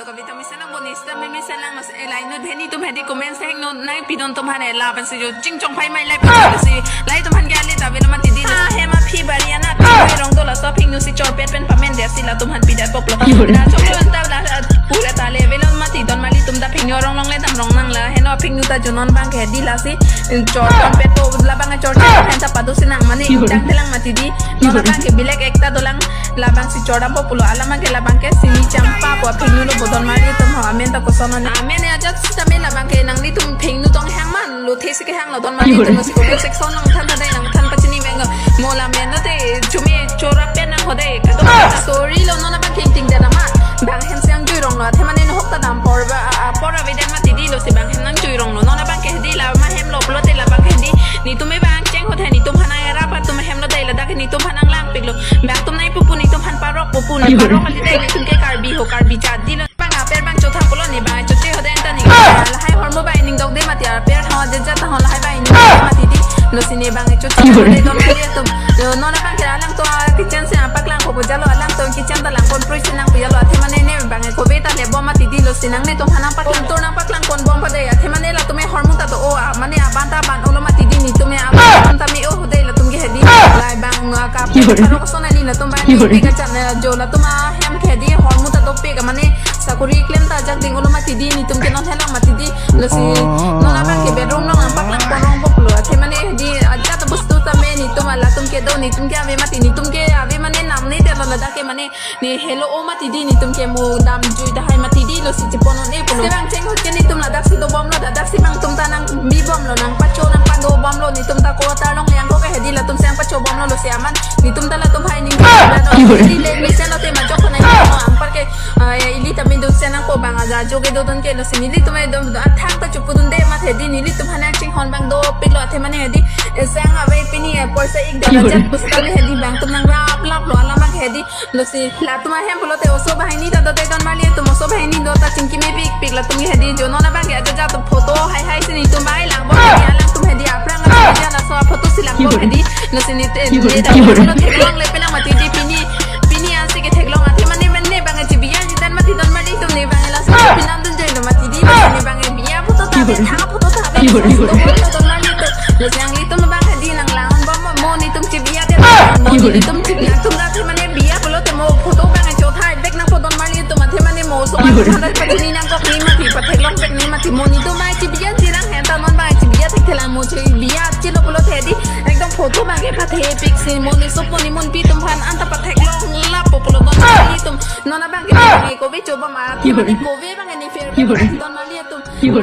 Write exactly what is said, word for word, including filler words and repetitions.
Kavitha mesen nang, boni sita mesen nang, mas, eh, lahai inut hini atum hedi comment section nang pidun atum aphan, eh, lapen si jo chingchong phai mai lahai pusi, lahai atum aphan ke ale ta avelo mati di. Ah, hem aphi bari anak, aphi rong do, laso aphingnu si chorpet pen pamende si latum aphan pidet poklo. Yo. La choklo anta la, ah, pura ta le avelo mati, don marli atum ta aphingnu arong longle dam rong nang la, heno aphingnu ta jo non abang ke hedi lasi, eh, chor pet po, labang chor chor hen ta pado si nang mane, yo, ingtang thelang mati di. Non abang ke bilek ekta dolang, labang si chordampo pulo, alam abang ke labang ke sini champa po, aphingnu lo bo, don marli atum ho, amen ta koson non. Amen ya, ajat sitame labang ke nanglitum aphingnu tong hang man, lo the si kehang lo, don marli atum, si comment section nang than than nang than pachini veng, mo la amen na te, chumi chora pen nang ho de, kadokave ta sorry lo, non abang ke ingting de nama, bang hem si nang jui rong lo, athe mane no hok ta dam apor ba, a, apor avedet mati di, lo si bang hem nang jui rong lo, non abang ke hedi la ma hem lo pulote labang ke hedi, netum me bang cheng ho the, netum aphan nang era pa atum hem lo de, ladak netum aphan nang langpiklo. Bang atum nai pupu netum aphan parok pupu, nai parok kali de, netum ke Karbi ho, Karbi jat di lo. Bang aper bang chotha pulo, ne bang choche ho de anta ne. Lahai hormu bang ning dok de mati, aper ho je jat ho, lahai bang ning dok de mati di. Lo si ne bang choche ho de, don marli atum. Lo non abang ke alangtum a kitchen si nang paklang po pu jalo, alangtum kitchen ta lang kon prui si nang pu jalo, athe mane ne bang kove ta le bom mati di, lo si nang netum aphan nang paklang tur nang paklang kon bom pa de, athe mane latum me hormu ta do o, a, mane aban ta aban olo mati di, netum me aban ta me o ho de latum ke hedi. Lahai bang, ah, kap, yo, parok koson ali latum bang, yo, pi kachan, eh, jo latum ahem ke hedi hormu ta dopik, mane sakori klem ta ajak ding olo mati di, netum ke non helang mati di. Lo si non abang ke bedroom along nang paklang pon rong bok lo, athe mane hedi ajat bostu tame netum, latum kedo, netum ke ave mati, netum ke ave mane namne te lo, ladak ke mane ne helo o mati di, netum ke mo dam jui tahai mati di, lo si chepon un-e pulo. Sibang cheng hot ke netum ladak si dobom lo, ladak si bang atum ta nang bibom lo, nang pacho nang padobom lo, netum ta ko ta long yang ko ke hedi latum si nang pacho bom lo, lo si aman netum ta latum hai ning, ah, di le mesen lo te majok ko nai lo, anpar ke, ah, ya, ili ta min dun si nang ko bang aja jo ke dodun ke, lo si nelitum me dom do athang ta chupudun de mati hedi, nelitum aphan nang chinghon bang dopik lo, athe mane hedi, eh, sang ave pini, eh, poisa ik de, yo, ajat bostu tame hedi bang atum nang rap lap lo, alam abang ke hedi. Lo si latum ahem pulote oso banghini ta do de, don marli atum, oso banghini do ta chingki mepik pik, latum ke hedi jo non abang ke ajat ajat photo hai hai si netum bang lang bom hedi, alangtum hedi aphrang, ah, ajat laso photo si lang bom hedi. Lo si ne te, yo, ne ta, yo, lo theklong le pelang mati di, pini, pini ansi ke theklong, athe mane mane bang chibiya jidan mati, don marli atum, ne bang laso pinam dun jai lo mati di, lo si ne bang biya photo ta ave, thang photo ta ave, yo, yo, lo si don marli atum. Lo si nanglitum bang hedi nang lang bom mo, netum chibiya de, mo, yo, netum chibiya atum ta athe mane biya pulote mo photo bang chotha bek nang po, don marli atum, athe mane mo so, yo, yo, pachini nang kok ni mati, patheklong bek ni mati, mo netum bang chibiya jirang hen ta non bang chibiya thekthelang, mo chibiya chilo pulote hedi ekdom photo bang ke pathe pik si, mo ne sopo ne monpi atum aphan anta patheklong lapo pulo, don marli atum. Non abang ke kove chobom a, yo, kove bang ne fair, yo, don marli atum. Yo.